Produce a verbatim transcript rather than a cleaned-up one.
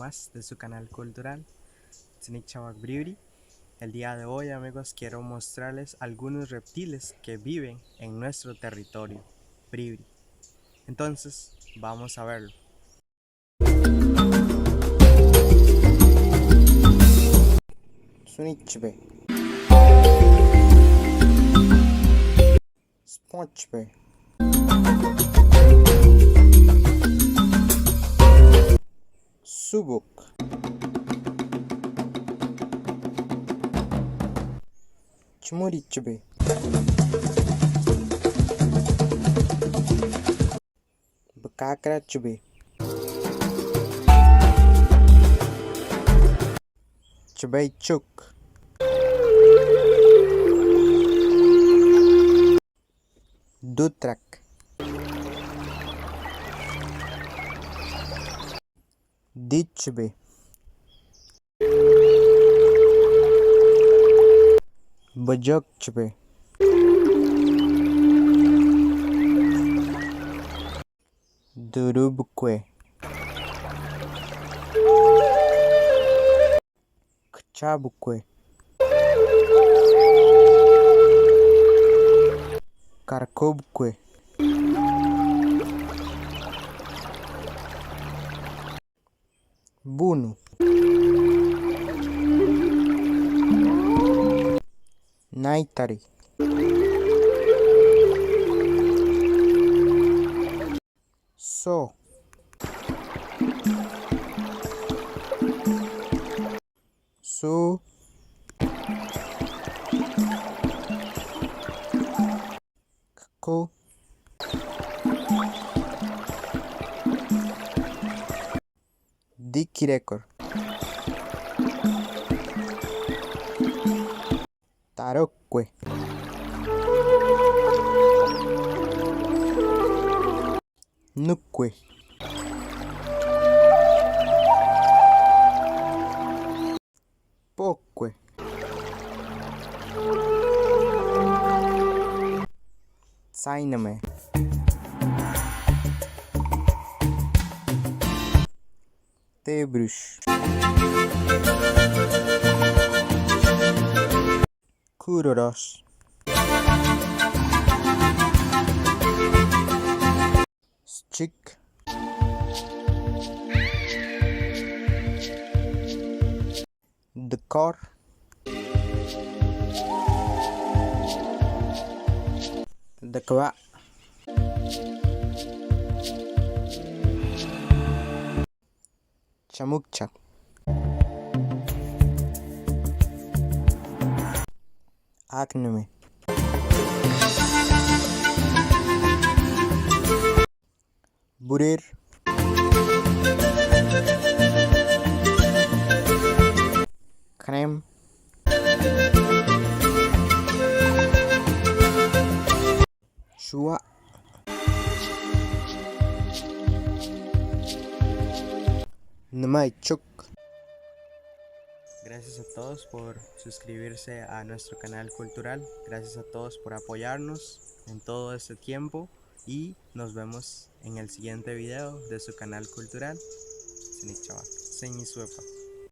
más de su canal cultural, Sinik Chawak Bribri. El día de hoy, amigos, quiero mostrarles algunos reptiles que viven en nuestro territorio, Bribri. Entonces, vamos a verlo. Sunichbe. Sponchbe. Subuk. Chmurichbe. Bkakra chbe. Chbei chuk. Dutrak. Dichbe. Bajok chbe. Durubkwe. Kchabkwe. Karkubkwe. Bunu. Naitari. So. Su. Ku. Dikirekor. Tarokwe. Nukwe. Pokwe. Tsainame. Tebrush. Kuroros. Schik. Dekor. Dekwa. Chamukcha. Aknumi. Burir. Krem. Shua. Nmaichuk. Gracias a todos por suscribirse a nuestro canal cultural. Gracias a todos por apoyarnos en todo este tiempo. Y nos vemos en el siguiente video de su canal cultural. Sinik Chawak. Señi Suepa.